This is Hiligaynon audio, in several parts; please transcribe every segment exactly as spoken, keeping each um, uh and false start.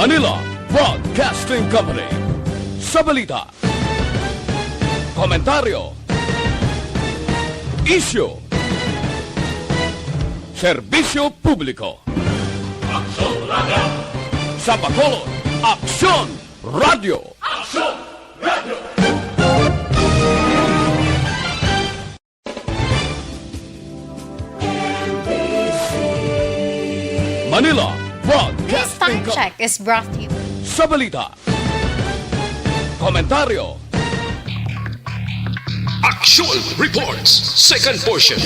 Manila Broadcasting Company. Sa balita, komentaryo, isyu, serbisyo publiko. Aksyon Radio! Sa Bacolod, Aksyon Radio! Aksyon Radio! Manila Broadcasting Company. This time check is brought to you. Sa balita, komentaryo, Action Reports, second portion.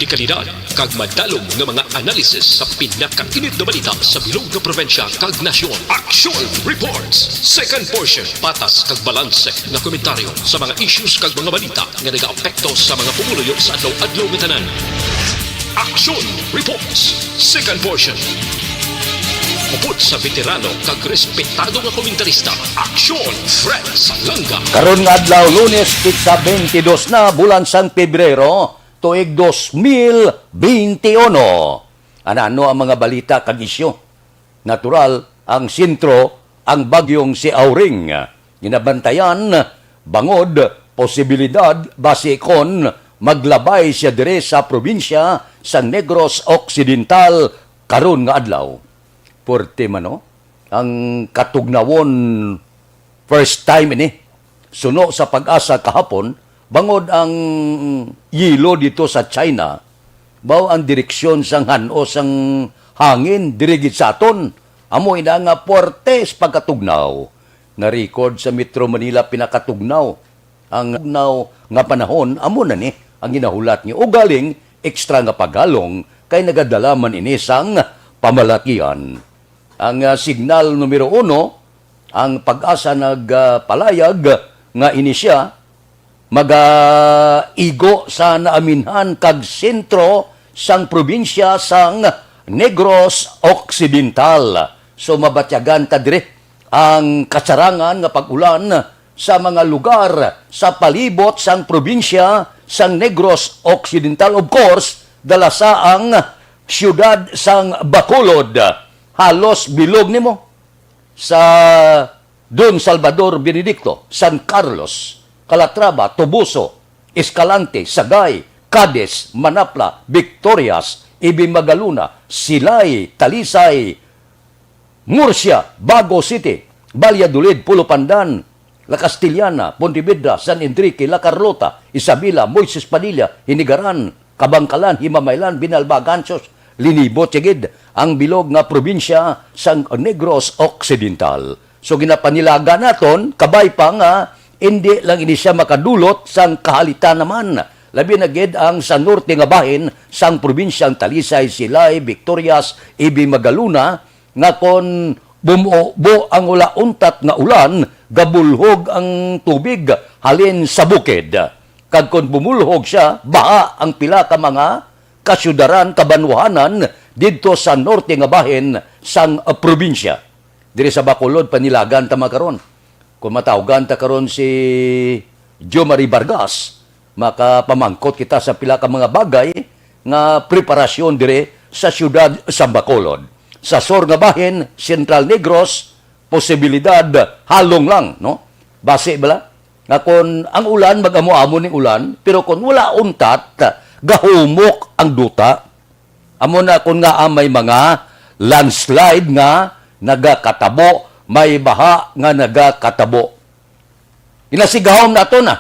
Dekalidad kag madalom nga mga analysis sa pinakainit nga balita sa bilog nga probinsya kag nasyon. Action Reports, second portion. Patas kag balanse nga komentaryo sa mga issues kag mga balita nga nagaapekto sa mga pumuluyo sa adlaw-adlaw nga tanan. Action Reports, second portion. Upod sa veterano kag respetado nga komentarista, Aksyon Fred Salanga. Karon nga adlaw, Lunes, petsa twenty-two na, bulan sang Pebrero, tuig dos mil benti uno. Ano-ano ang mga balita kag isyu? Natural, ang sentro, ang bagyong si Auring. Ginabantayan, bangod, posibilidad, basi kon maglabay siya diri sa probinsya sang Negros Occidental karon nga adlaw. Puwerte man, no? Ang katugnawon, first time ini. Suno sa PAGASA kahapon, bangod ang yelo dito sa China, baw ang direksyon sang han-o sang hangin diri gid sa aton, amo ina nga puwerte sa pagkatugnaw. Na-record sa Metro Manila pinakatugnaw. Ang tugnaw nga panahon, amo na ni ang ginahulat niyo. Ugaling extra nga paghalong kay nagadala man ini sang pamalatian. Ang, ah, signal numero uno, ang PAGASA nagpalayag nga ini siya magaigo sa naaminhan kag sentro sang probinsya sang Negros Occidental. So, mabatyagan ta diri ang kasarangan nga pag-ulan sa mga lugar sa palibot sang probinsya sang Negros Occidental. Of course, dala sa ang siyudad sang Bacolod. Halos bilog nimo sa Don Salvador Benedicto, San Carlos, Calatrava, Toboso, Escalante, Sagay, Cadiz, Manapla, Victorias, Ibin Magalona, Silay, Talisay, Murcia, Bago City, Valladolid, Pulo Pandan, La Castellana, Pontevedra, San Enrique, La Carlota, Isabela, Moises Padilla, Hinigaran, Kabangkalan, Himamaylan, Binalba, Gansos, linibot siya gid ang bilog nga probinsya sang Negros Occidental. So, ginapanilaga naton, kabay pa nga indi lang ini siya makadulot sang kahalitan naman, labi na gid ang sa norte nga bahin sang probinsyang Talisay, Silay, Victorias, Ibin Magalona, nga kon bumubo ang wala untat nga ulan, gabulhog ang tubig halin sa bukid. Kag kon bumulhog sia, baha ang pila ka mga kasyudaran, kabanwahanan didto sa norte nga bahin sang, ah, probinsya. Diri sa Bacolod, panilagan ta man karon. Kung matawgan ta karon si Jo Marie Vargas, makapamangkot kita sa pila ka mga bagay nga preparasyon diri sa siyudad sa Bacolod. Sa sur nga bahin, Central Negros, posibilidad halong lang, no? Basi bala nga kon ang ulan, mag-amo-amo ning ulan, pero kon wala untat, gahumok ang duta. Amo na kon ngaa may mga landslide nga nagakatabo, may baha nga nagakatabo. Ginasigahom nato na.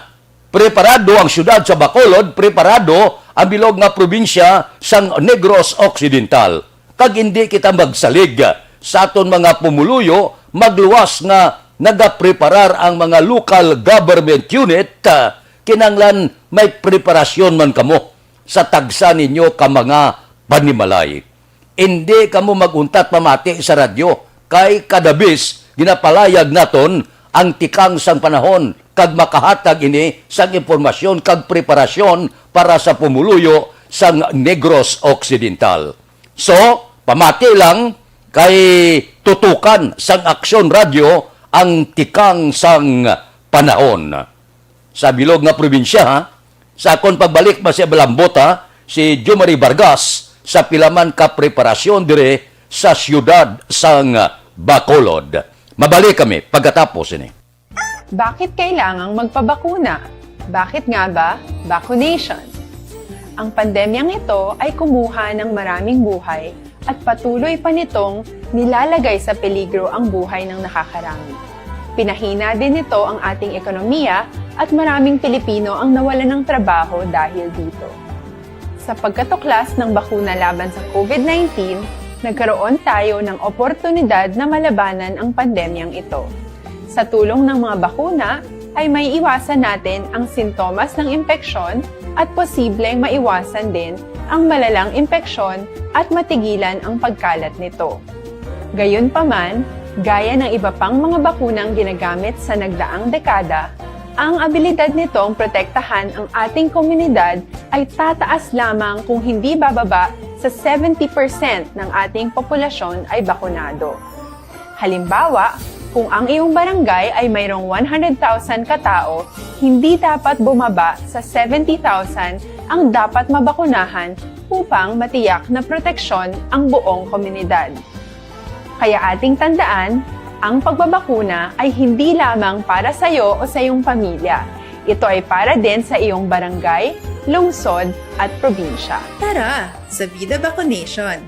Preparado ang siyudad sa Bacolod, preparado ang bilog nga probinsya sang Negros Occidental. Kag indi kita magsalig sa aton mga pumuluyo, magluwas nga nagapreparar ang mga local government unit. Ah, kinahanglan may preparasyon man kamo sa tagsa ninyo ka mga panimalay. Indi kamo mag-untat pamati sa radyo, kay kada bis ginapalayag naton ang tikang sang panahon, kag makahatag ini sang impormasyon kag preparasyon para sa pumuluyo sang Negros Occidental. So, pamati lang, kay tutukan sang Aksyon Radyo ang tikang sang panahon. Sa bilog nga probinsya, ha? Sa akon pagbalik, Masi Abalambot, ha? Si Jo Marie Vargas sa pila man ka preparasyon dire sa siyudad sang Bacolod. Mabalik kami pagkatapos ini. Bakit kailangang magpabakuna? Bakit nga ba vacunation? Ang pandemyang ito ay kumuha ng maraming buhay at patuloy pa nitong nilalagay sa peligro ang buhay ng nakakarami. Pinahina din nito ang ating ekonomiya at maraming Pilipino ang nawalan ng trabaho dahil dito. Sa pagkatuklas ng bakuna laban sa COVID nineteen, nagkaroon tayo ng oportunidad na malabanan ang pandemyang ito. Sa tulong ng mga bakuna, ay maiiwasan natin ang sintomas ng impeksyon at posibleng maiwasan din ang malalang impeksyon at matigilan ang pagkalat nito. Gayunpaman, gaya ng iba pang mga bakunang ginagamit sa nagdaang dekada, ang abilidad nitong protektahan ang ating komunidad ay tataas lamang kung hindi bababa sa seventy percent ng ating populasyon ay bakunado. Halimbawa, kung ang iyong barangay ay mayroong one hundred thousand katao, hindi dapat bumaba sa seventy thousand ang dapat mabakunahan upang matiyak na proteksyon ang buong komunidad. Kaya ating tandaan, ang pagbabakuna ay hindi lamang para sa iyo o sa iyong pamilya. Ito ay para din sa iyong barangay, lungsod, at probinsya. Tara, sa Vida Vacunation!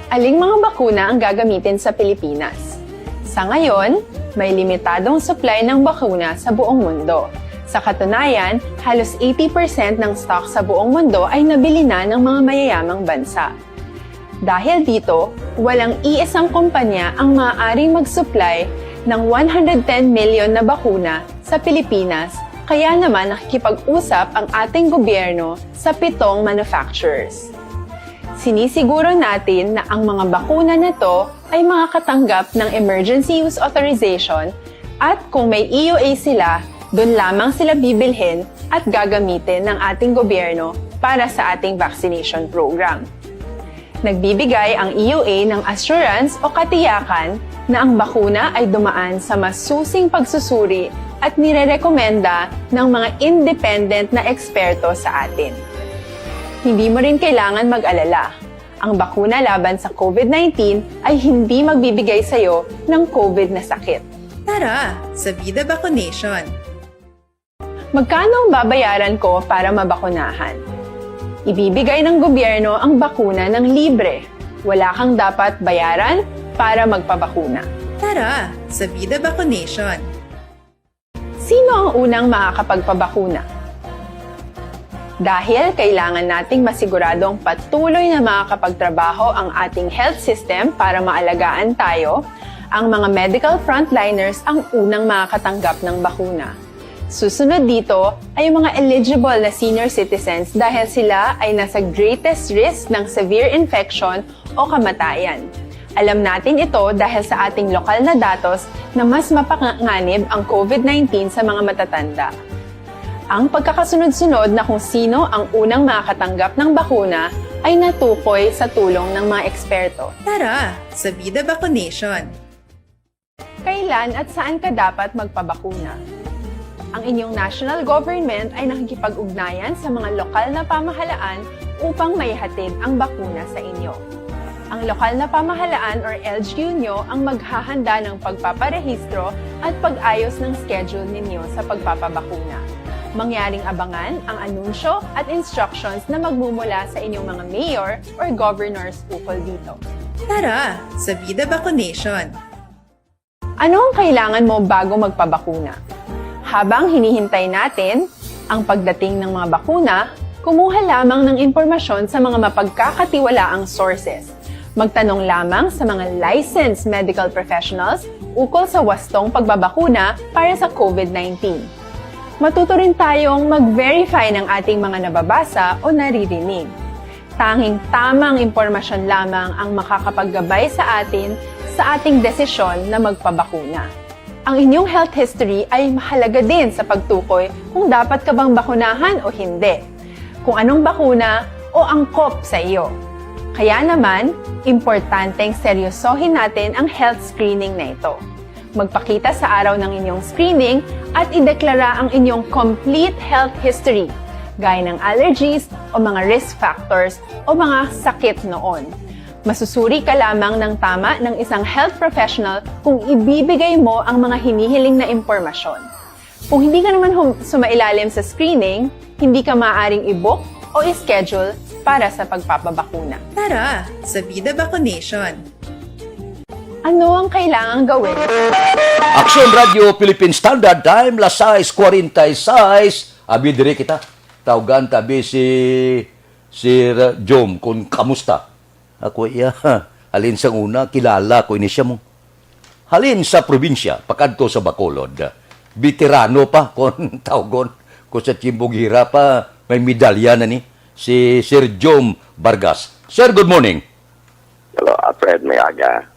Aling mga bakuna ang gagamitin sa Pilipinas? Sa ngayon, may limitadong supply ng bakuna sa buong mundo. Sa katunayan, halos eighty percent ng stock sa buong mundo ay nabili na ng mga mayayamang bansa. Dahil dito, walang iisang kumpanya ang maaaring mag-supply ng one hundred ten million na bakuna sa Pilipinas, kaya naman nakikipag-usap ang ating gobyerno sa pitong manufacturers. Sinisiguro natin na ang mga bakuna na to ay makakatanggap ng emergency use authorization at kung may E U A sila, doon lamang sila bibilhin at gagamitin ng ating gobyerno para sa ating vaccination program. Nagbibigay ang E U A ng assurance o katiyakan na ang bakuna ay dumaan sa masusing pagsusuri at nirerekomenda ng mga independent na eksperto sa atin. Hindi mo rin kailangan mag-alala. Ang bakuna laban sa COVID nineteen ay hindi magbibigay sa iyo ng COVID na sakit. Tara, sa Vida Vacunation! Magkano ang babayaran ko para mabakunahan? Ibibigay ng gobyerno ang bakuna ng libre. Wala kang dapat bayaran para magpabakuna. Tara, sa Vida Vacunation! Sino ang unang makakapagpabakuna? Dahil kailangan nating masiguradong patuloy na makakapagtrabaho ang ating health system para maalagaan tayo, ang mga medical frontliners ang unang makakatanggap ng bakuna. Susunod dito ay ang mga eligible na senior citizens dahil sila ay nasa greatest risk ng severe infection o kamatayan. Alam natin ito dahil sa ating lokal na datos na mas mapanganib ang COVID nineteen sa mga matatanda. Ang pagkakasunod-sunod na kung sino ang unang makakatanggap ng bakuna ay natukoy sa tulong ng mga eksperto. Tara, sa Vida Vacunation! Kailan at saan ka dapat magpabakuna? Ang inyong national government ay nakikipag-ugnayan sa mga lokal na pamahalaan upang maihatid ang bakuna sa inyo. Ang lokal na pamahalaan or L G U nyo ang maghahanda ng pagpaparehistro at pag-ayos ng schedule ninyo sa pagpapabakuna. Mangyaring abangan ang anunsyo at instructions na magmumula sa inyong mga mayor or governors ukol dito. Tara, sa Vida Vacunation! Ano ang kailangan mo bago magpabakuna? Habang hinihintay natin ang pagdating ng mga bakuna, kumuha lamang ng impormasyon sa mga mapagkakatiwalaang sources. Magtanong lamang sa mga licensed medical professionals ukol sa wastong pagbabakuna para sa COVID nineteen. Matuto rin tayong mag-verify ng ating mga nababasa o naririnig. Tanging tamang impormasyon lamang ang makakapaggabay sa atin sa ating desisyon na magpabakuna. Ang inyong health history ay mahalaga din sa pagtukoy kung dapat ka bang bakunahan o hindi, kung anong bakuna o angkop sa iyo. Kaya naman, importanteng seryosohin natin ang health screening na ito. Magpakita sa araw ng inyong screening at ideklara ang inyong complete health history, gaya ng allergies o mga risk factors o mga sakit noon. Masusuri ka lamang ng tama ng isang health professional kung ibibigay mo ang mga hinihiling na impormasyon. Kung hindi ka naman hum- sumailalim sa screening, hindi ka maaaring i-book o i-schedule para sa pagpapabakuna. Tara sa Vida Vacunation! Ano ang kailangang gawin? Aksyon Radio Philippine Standard Time, las sais kwarenta y seis. Abi, diri kita. Tawgan tabi si Sir Jom, kung kamusta? Ako iya, halin sa una, kilala ko ini siya mo. Halin sa probinsya, pakadto sa Bacolod. Veterano pa, kung tawgon, kung sa Chimbogira pa, may medalya na ni, si Sir Jom Vargas. Sir, good morning. Hello, Alfred, may aga.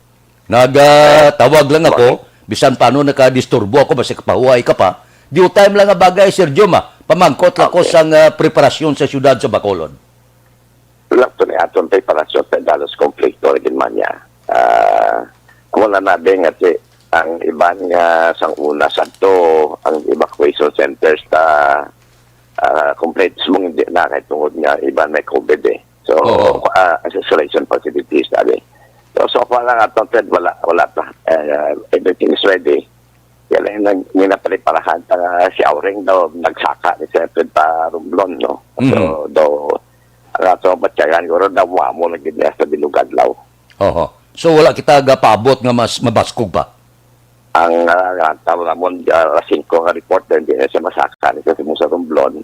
Nagatawag lang ako, bisan paano nakadisturbo ako, basta kapahuway ka pa. Due time lang nga bagay, Sir Jom, ah. Pamangkot lang ko Okay. sang, ah, preparasyon sa siyudad sa Bacolod. Wala to ni aton preparasyon sa dalos konflikto, Ginmanya. Ah, amo na nabi nga si, ang iban nga sang una sadto, ang evacuation centers ta, ah, complete mong hindi na kay tungod nga iban may COVID eh. So, Oo. ah, isolation facilities, sabi. So, so far lang aton, Fred, wala, wala pa. Eh, everything is ready. Kaya lang nag-, ginapaliparahan ta nga si Auring daw nagsaka ni Sir Fred pa Romblon, no? So, Mhm. daw, ang ato ang batyagan, siguro daw wamo na gid niya sa Bilog Adlaw. Oho. So, wala kita gapaabot nga mas mabaskog pa? Ang, ah, nga tawag namon, ah, alas singko nga report, hindi na siya masaka ni sa Simo sa Romblon.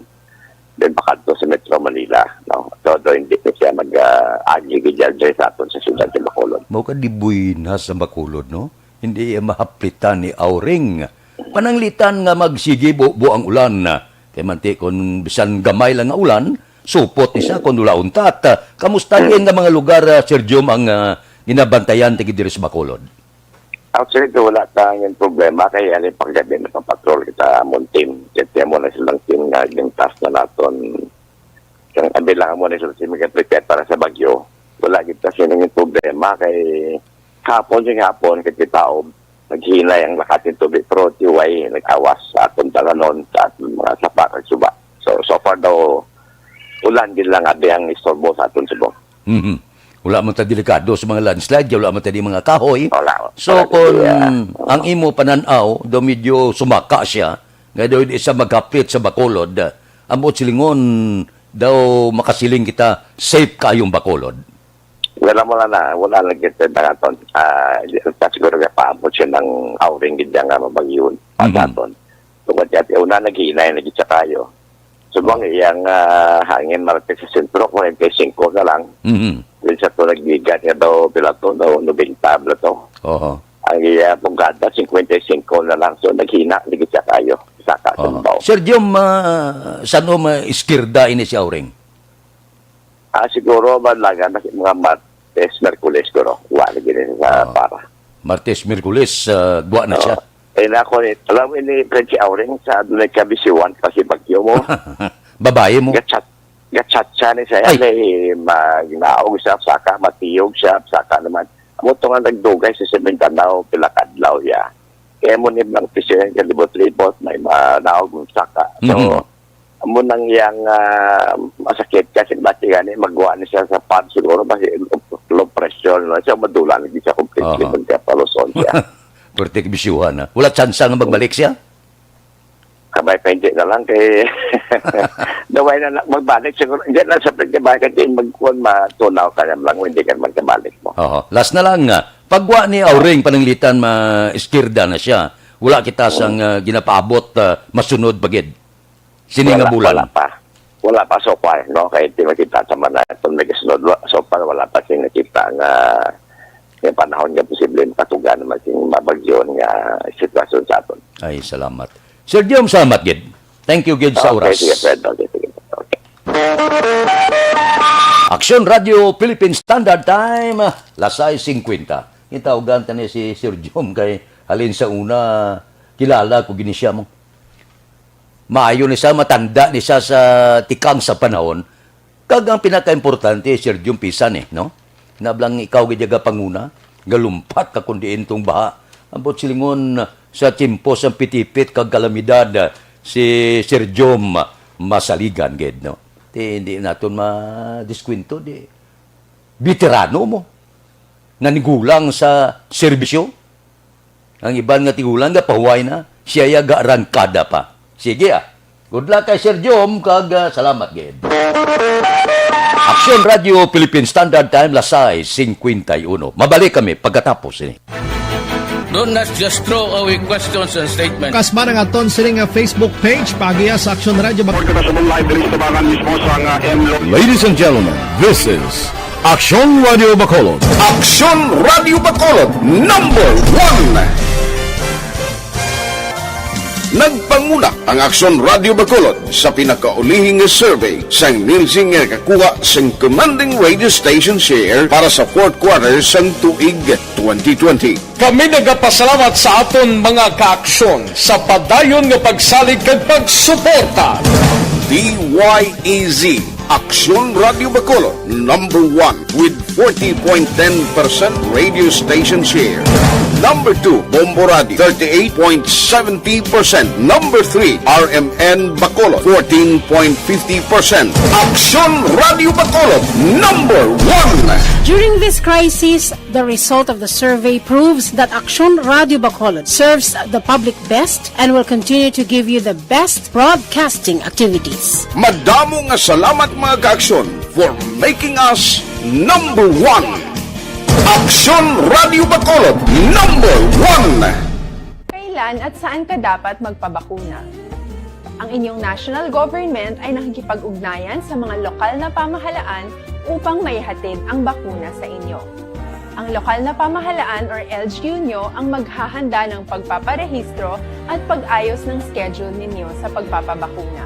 Then, pakadto sa Metro Manila, no? So, do, hindi na siya mag, ah, agi gid dyan sa aton sa siyudad sa Bacolod. Mao ka di buinas sa Bacolod, no? Hindi iya mahaplitan ni Auring. Pananglitan nga magsigi bubo ang ulan. Kay manti kon bisan gamay lang nga ulan, supot ni siya kon wala untat. Kamusta diin nga mga lugar, ah, Sir Jom, ang, ah, ginabantayan ta gid diri sa Bacolod? Actually, wala ta ang problema kay ali paggabi nakapatrol kita amon team. Kaya mo na silang team nga gintas na naton. Ang abi lang mo na sila team nga prepare para sa bagyo. Wala kita sining problema kay hapon sing hapon kay kita naghinay ang lakat ng tubig, pero tiway nag-awas sa aton dalanon, sa aton mga sapa kag suba. So, so far daw, ulan gid lang abi ang istorbo sa aton subong. Mhm. Wala man ta delikado sa mga landslide, kay wala man ta di mga kahoy. Wala. So, Wala kung gid, ah, ang imo panan-aw, daw medyo sumaka siya, nga daw di siya maghapit sa Bacolod, ambot silingon, daw makasiling kita, safe kaayong Bacolod. Wala mo na, wala lang kita dangaton. Ah, di, ta siguro nga paabot siya ng Auring gid nga mabagyo Mhm. pagkaton. Tungod kay una, naghinay na gid sa kayo. Subong iyang, ah, hangin, Martes sa sentro, kwarenta y singko na lang. Mhm. Then sa to nagbigat niya daw, pila to, daw, nobenta, bla to. Oho. Ang iya pungkada, singkwenta y singko na lang. So, naghina, lagi siya kayo. Saka sa Oho. Baw. Sir Jom, ah, saan mo ma-, iskirda ini si Auring? Ah, siguro, madlagan na mga Martes, Merkules, siguro. Wa na gini sa Oo. para. Martes, Merkules, ah, gwa na Oo. siya. Eh, na ako ni, alam mo ini, Fred, si Auring, sa dunay kabisiwan kasi bagyo mo. Babae mo. Gachat, gachat siya ni siya, Ay. Ni, magnaog siya, saka, matiyog siya, saka naman. Amo to nga nagdugay sa Mindanao, pila kadlaw, ya. Kaya mo ni mga pisyon, kalibot-libot, may manaog, saka. So, Mhm. Amo nang yang, ah, masakit kasi bati gani, magwa ni siya sa pad siguro, basi low, low pressure, no? Siya madula lagi siya completely, Aha. Pagkapaluson siya. Perti ka bisyuhan, ha? Wala tsansa nga magbalik siya? Kamay pa hindi na lang kay, daway na lang magbalik siguro. Hindi na sa pagkabalik, hindi magkuhan, matunaw ka na lang, hindi ka magkabalik mo. Oho. Last na lang, ah, pagwa ni Auring pananglitan, ma-, iskirda na siya. Wala kita sang, ah, ginapaabot, ah, masunod pa gid. Sini nga Wala, bulan? Wala pa. Wala pa so far, no? Kay di makita sa mga itong nagasunod. Wa-, so far, wala pa sing nakita nga, nga panahon nga posible makatuga naman sing mabagyo nga sitwasyon sa aton. Ay, salamat. Sir Jom, salamat gid. Thank you gid sa Okay, oras. Sige, Fred. Okay, sige. Okay. Aksyon Radio Philippine Standard Time, las sais singkwenta. Gintawgan ta ni si Sir Jom kay halin sa una, kilala ko gini siya mo. Maayo ni siya, matanda ni siya sa tikang sa panahon. Kag ang pinakaimportante, Sir Jom, pisan eh, no? Nablang ikaw gid nga panguna, galumpat ka kun diin tong baha. Ambot silingon sa tiyempo sang pitipit kag kalamidad, si Sir Jom masaligan gid, no? Ti, hindi naton madiskwento, di. Veterano mo. nanigulang sa serbisyo. Ang iban nga tigulang gapahuway na, siya ya gaarangkada pa. Sige, ah. Good luck kay Sir Jom, kag, ah, salamat gid. Aksyon Radio Philippine Standard Time, las sais cincuenta y uno. Mabalik kami pagkatapos ini. Don't not just throw away questions and statements. Kasma nga aton sini nga Facebook page, paagi sa Aksyon Radio Bacolod. Report ko na sa live diri sa tabangan mismo sa nga M. Ladies and gentlemen, this is Aksyon Radio Bacolod. Aksyon Radio Bacolod, number one. Nagpanguna ang Aksyon Radio Bacolod sa pinakaulihi nga survey sang Nielsen nga nakakuha sang commanding radio station share para sa fourth quarter sang tuig twenty twenty. Kami nagapasalamat sa aton mga kaaksyon sa padayon nga pagsalig kag pagsuporta. D Y E Z, Aksyon Radio Bacolod, number one with forty point ten percent radio station share. Number two, Bombo Radio, thirty-eight point seventy percent. Number three, R M N Bacolod, fourteen point fifty percent. Aksyon Radio Bacolod, number one. During this crisis, the result of the survey proves that Aksyon Radio Bacolod serves the public best and will continue to give you the best broadcasting activities. Madamo nga salamat, mga kaaksyon, for making us number one. Aksyon Radio Bacolod, number one. Kailan at saan ka dapat magpabakuna? Ang inyong national government ay nakikipag-ugnayan sa mga lokal na pamahalaan upang maihatid ang bakuna sa inyo. Ang lokal na pamahalaan or L G U nyo ang maghahanda ng pagpaparehistro at pag-ayos ng schedule ninyo sa pagpapabakuna.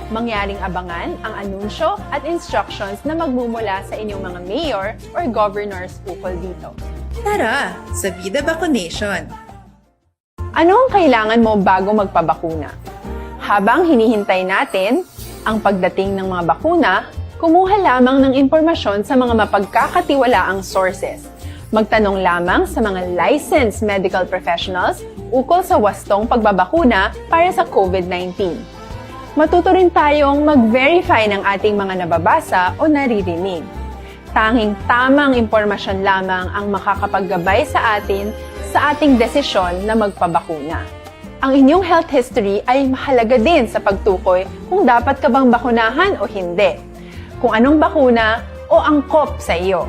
Mangyaring abangan ang anunsyo at instructions na magmumula sa inyong mga mayor or governors ukol dito. Tara sa Vida Vaccination! Ano ang kailangan mo bago magpabakuna? Habang hinihintay natin ang pagdating ng mga bakuna, kumuha lamang ng impormasyon sa mga mapagkakatiwalaang sources. Magtanong lamang sa mga licensed medical professionals ukol sa wastong pagbabakuna para sa COVID nineteen. Matuto rin tayong mag-verify ng ating mga nababasa o naririnig. Tanging tamang impormasyon lamang ang makakapaggabay sa atin sa ating desisyon na magpabakuna. Ang inyong health history ay mahalaga din sa pagtukoy kung dapat ka bang bakunahan o hindi, kung anong bakuna o angkop sa iyo.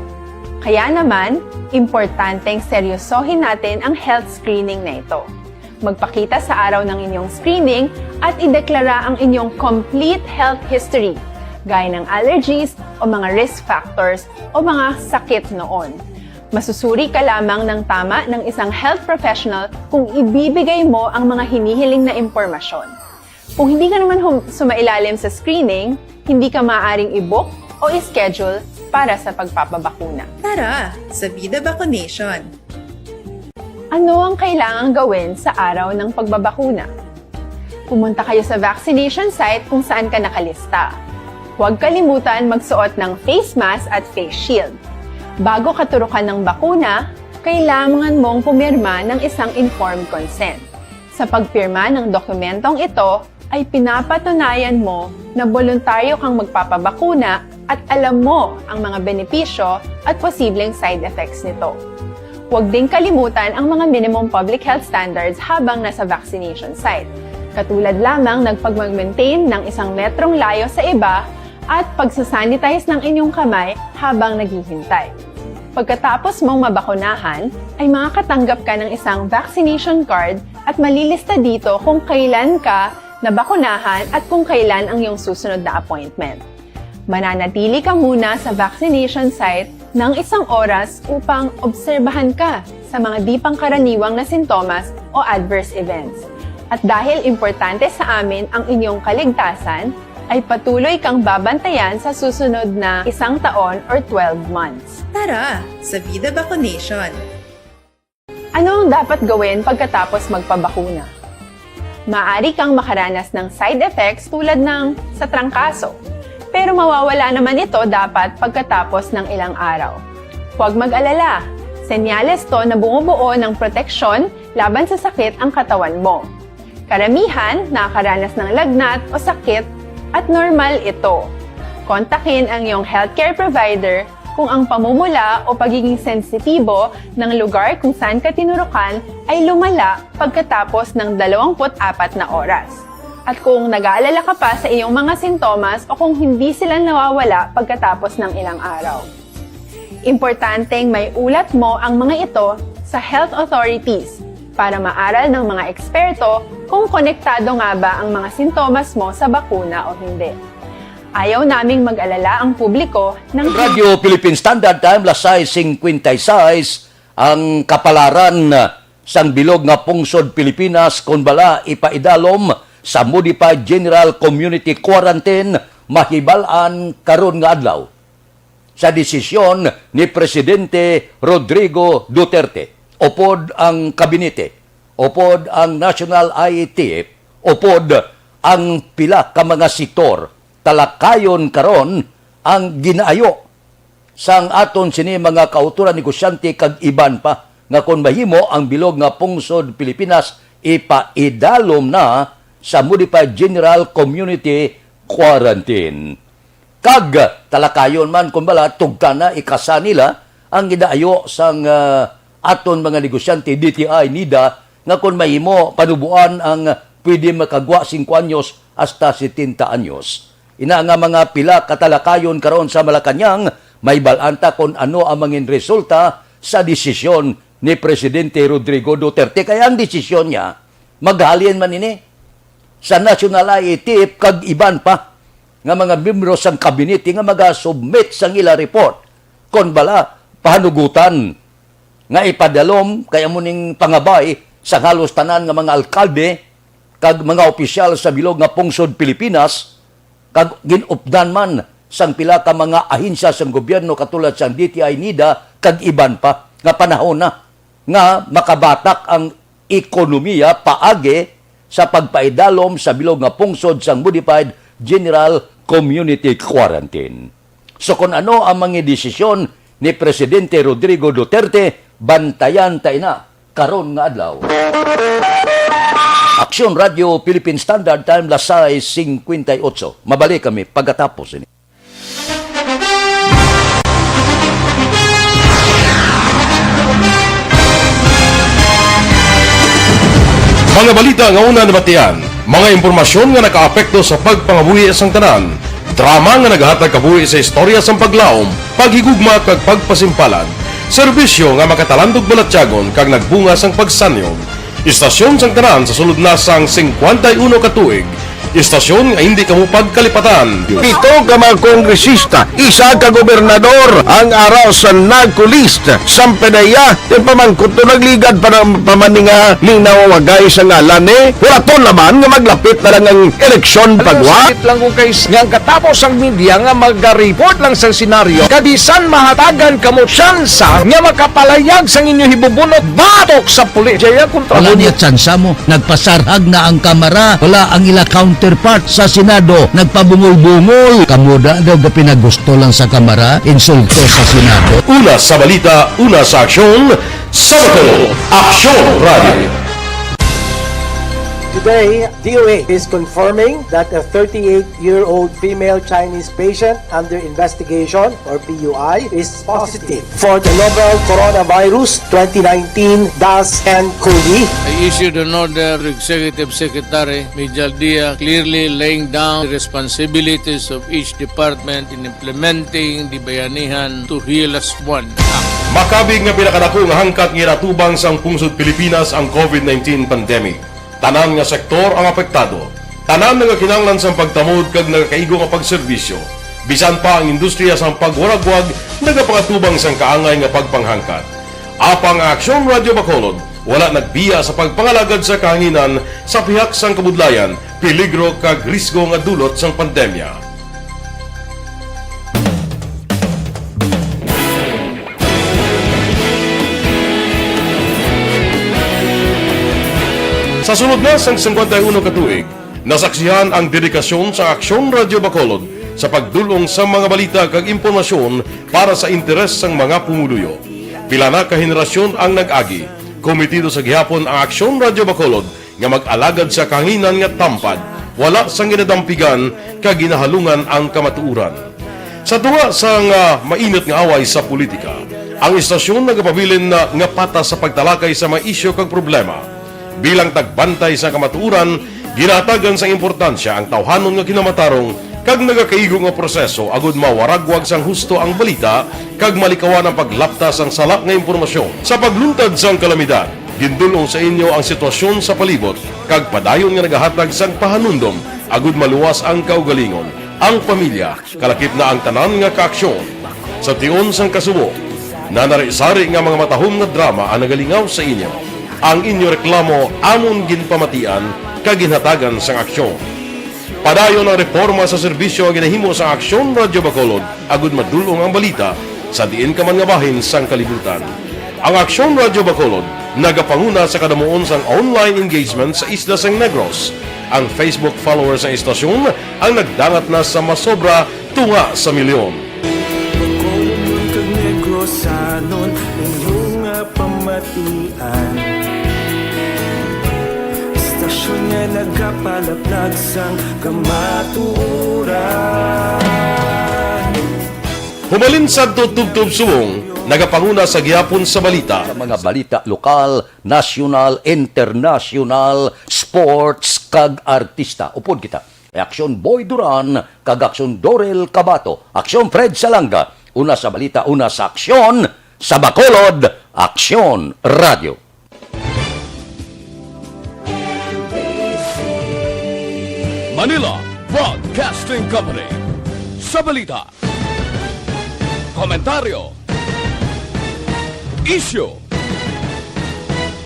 Kaya naman, importanteng seryosohin natin ang health screening na ito. Magpakita sa araw ng inyong screening at ideklara ang inyong complete health history, gaya ng allergies o mga risk factors o mga sakit noon. Masusuri ka lamang ng tama ng isang health professional kung ibibigay mo ang mga hinihiling na impormasyon. Kung hindi ka naman hum- sumailalim sa screening, hindi ka maaaring i-book o i-schedule para sa pagpapabakuna. Tara sa Vida Vaccination! Ano ang kailangang gawin sa araw ng pagbabakuna? Pumunta kayo sa vaccination site kung saan ka nakalista. Huwag kalimutan magsuot ng face mask at face shield. Bago katurukan ng bakuna, kailangan mong pumirma ng isang informed consent. Sa pagpirma ng dokumentong ito, ay pinapatunayan mo na boluntaryo kang magpapabakuna at alam mo ang mga benepisyo at posibleng side effects nito. Huwag ding kalimutan ang mga minimum public health standards habang nasa vaccination site, katulad lamang ng pagmag-maintain ng isang metrong layo sa iba at pagsasanitize ng inyong kamay habang naghihintay. Pagkatapos mong mabakunahan, ay makakatanggap ka ng isang vaccination card at malilista dito kung kailan ka nabakunahan at kung kailan ang iyong susunod na appointment. Mananatili ka muna sa vaccination site ng isang oras upang obserbahan ka sa mga di pangkaraniwang na sintomas o adverse events. At dahil importante sa amin ang inyong kaligtasan, ay patuloy kang babantayan sa susunod na isang taon or twelve months. Tara sa Vida Vaccination! Ano ang dapat gawin pagkatapos magpabakuna? Maaari kang makaranas ng side effects tulad ng sa trangkaso, pero mawawala naman ito dapat pagkatapos ng ilang araw. Huwag mag-alala, senyales to na bumubuo ng proteksyon laban sa sakit ang katawan mo. Karamihan nakakaranas ng lagnat o sakit at normal ito. Kontakin ang iyong healthcare provider Kung ang pamumula o pagiging sensitibo ng lugar kung saan ka tinurukan ay lumala pagkatapos ng dalawampu't apat na oras. At kung nag-aalala ka pa sa iyong mga sintomas o kung hindi sila nawawala pagkatapos ng ilang araw. Importanteng may ulat mo ang mga ito sa health authorities para maaral ng mga eksperto kung konektado nga ba ang mga sintomas mo sa bakuna o hindi. Ayaw naming mag-alala ang publiko ng Radyo Philippine Standard Time, alas sais singkwenta y sais, ang kapalaran sang bilog nga pungsod Pilipinas kon bala ipaidalom sa Modified General Community Quarantine mahibal-an karon nga adlaw sa desisyon ni Presidente Rodrigo Duterte upod ang kabinete, upod ang National I A T F, upod ang pila ka mga sektor. Talakayon karon ang ginaayo sang aton sini mga kautoran, negosyante kag iban pa nga kon mahimo ang bilog nga pungsod Pilipinas ipaidalom na sa Modified General Community Quarantine. Kag talakayon man, kung bala, tugtan na, ikasa nila ang gidaayo sang, ah, aton mga negosyante, D T I, nida, nga kon mahimo, panubuan ang pwede makagwa singko anyos hasta setenta anyos. Ina nga mga pila ka talakayon karon sa Malacañang, mahibal-an ta kon ano ang mangin resulta sa desisyon ni Presidente Rodrigo Duterte. Kaya ang desisyon niya, maghalin man ini sa National I A T F kag iban pa nga mga miyembro sang kabinete nga maga-submit sang ila report kon bala pahanugutan nga ipadalom, kay amo ning pangabay sang halos tanan nga mga alkalde kag mga opisyal sa bilog nga pungsod Pilipinas, kag gin-updan man sang pila ka mga ahensya sang gobyerno katulad sang D T I, nida, kag iban pa, nga panahon na nga makabatak ang ekonomiya paagi sa pagpaidalom sa bilog nga pungsod sang Modified General Community Quarantine. So, kon ano ang mga desisyon ni Presidente Rodrigo Duterte, bantayan ta ina karon nga adlaw. Aksyon Radyo Philippine Standard Time, alas sais singkwenta y otso. Mabalik kami pagkatapos ini. Mga balita nga una nabatian, mga impormasyon nga nakaapekto sa pagpangabuhi sang tanan, drama nga nagahatag kabuhi sa istorya sang paglaom, paghigugma kag pagpasimpalan, serbisyo nga makatalandog balatyagon kag nagbunga sang pagsanyog. Istasyon sang tanan sa sulod na sang singkwenta y uno ka tuig. Istasyon nga hindi kamo pagkalipatan. Pito ka mga kongresista, isa ka gobernador ang ara sa NAGCO list. Sampanaya, yung pamangkot to nagligad pa ng pamaninga ning nawawagay sa ngalan ni Huraton naman nga maglapit na lang ang eleksyon pagwa. Sakit lang kung kay nga ang katapos ang media nga maga-report lang sa senaryo, kabisan mahatagan kamo tsansa nga makapalayag sang inyo hibubunot batok sa pulis. Jaya kontra. Wala niya tsansa mo. Nagpasarhag na ang Kamara. Wala ang ila counterpart sa Senado. Nagpabungol-bungol. Kamo da daw gapinagusto lang sa Kamara. Insulto sa Senado. Una sa balita, una sa aksyon, sa Bacolod, Aksyon Radio. Today, D O A is confirming that a thirty-eight-year-old female Chinese patient under investigation, or P U I, is positive for the novel coronavirus twenty nineteen dash nine COVID. I issued an order to Executive Secretary Mijal Dia, clearly laying down the responsibilities of each department in implementing the Bayanihan to Heal As One Act. Makabig nga pinakadako nga hangkat nga ginatubang sang pungsod Pilipinas ang COVID nineteen pandemic. Tanan nga sektor ang apektado. Tanan nga kinahanglan sang pagtamod kag nagakaigo nga pagserbisyo. Bisan pa ang industriya sang pagwaragwag nagapangatubang sang kaangay nga pagpanghangkat. Apang ang Aksyon Radio Bacolod wala nagbiya sa pagpangalagad sa kahanginan sa pihak sang kabudlayan, peligro kag risgo nga dulot sang pandemya. Sa sulod na sang singkwenta y uno ka tuig, nasaksihan ang dedikasyon sa Aksyon Radio Bacolod sa pagdul-ong sa mga balita kag impormasyon para sa interes sang mga pumuluyo. Pila na ka henerasyon ang nag-agi. Kometido sa gihapon ang Aksyon Radio Bacolod nga mag-alagad sa kahanginan nga tampad, wala sang ginadampigan kag ginahalungan ang kamatuoran. Sa tunga sang, ah, mainit nga away sa politika, ang istasyon nagapabilin na nga patas sa pagtalakay sa mga isyu kag problema. Bilang tagbantay sa kamatuoran, ginahatagan sang importansya ang tawhanon nga kinamatarong kag nagakaigo nga proseso agud mawaragwag sang husto ang balita kag malikawan ang paglapta sang sala nga impormasyon. Sa pagluntad sang kalamidad, gindul-ong sa inyo ang sitwasyon sa palibot kag padayon nga nagahatag sang pahanumdom agud maluwas ang kaugalingon, ang pamilya, kalakip na ang tanan nga kaaksyon. Sa tion sang kasubo, nanari-sari nga mga matahom nga drama ang nagalingaw sa inyo. Ang inyo reklamo amon ginpamatian kag ginhatagan sang aksyon. Padayon ang reporma sa serbisyo nga ginahimo sang Aksyon Radyo Bacolod agud madul-ong ang balita sa diin ka man nga bahin sang kalibutan. Ang Aksyon Radyo Bacolod nagapanguna sa kadamuon sang online engagement sa isla sang Negros. Ang Facebook followers sang istasyon ang nagdangat na sa masobra tunga sa milyon. Bacolodnon kag Negrosanon, inyo nga pamatian. Istasyon nga nagapalaplag sang kamatuoran. Humalin sadto tubtob subong, nagapanguna sa gihapon sa balita. Sa mga balita lokal, nasyonal, internasyonal, sports, kag artista. Upod kita. Aksyon Boy Duran kag Aksyon Dorel Cabato. Aksyon Fred Salanga. Una sa balita, una sa aksyon. Sa Bacolod, Aksyon Radio. Manila Broadcasting Company. Sa balita, komentaryo, isyu,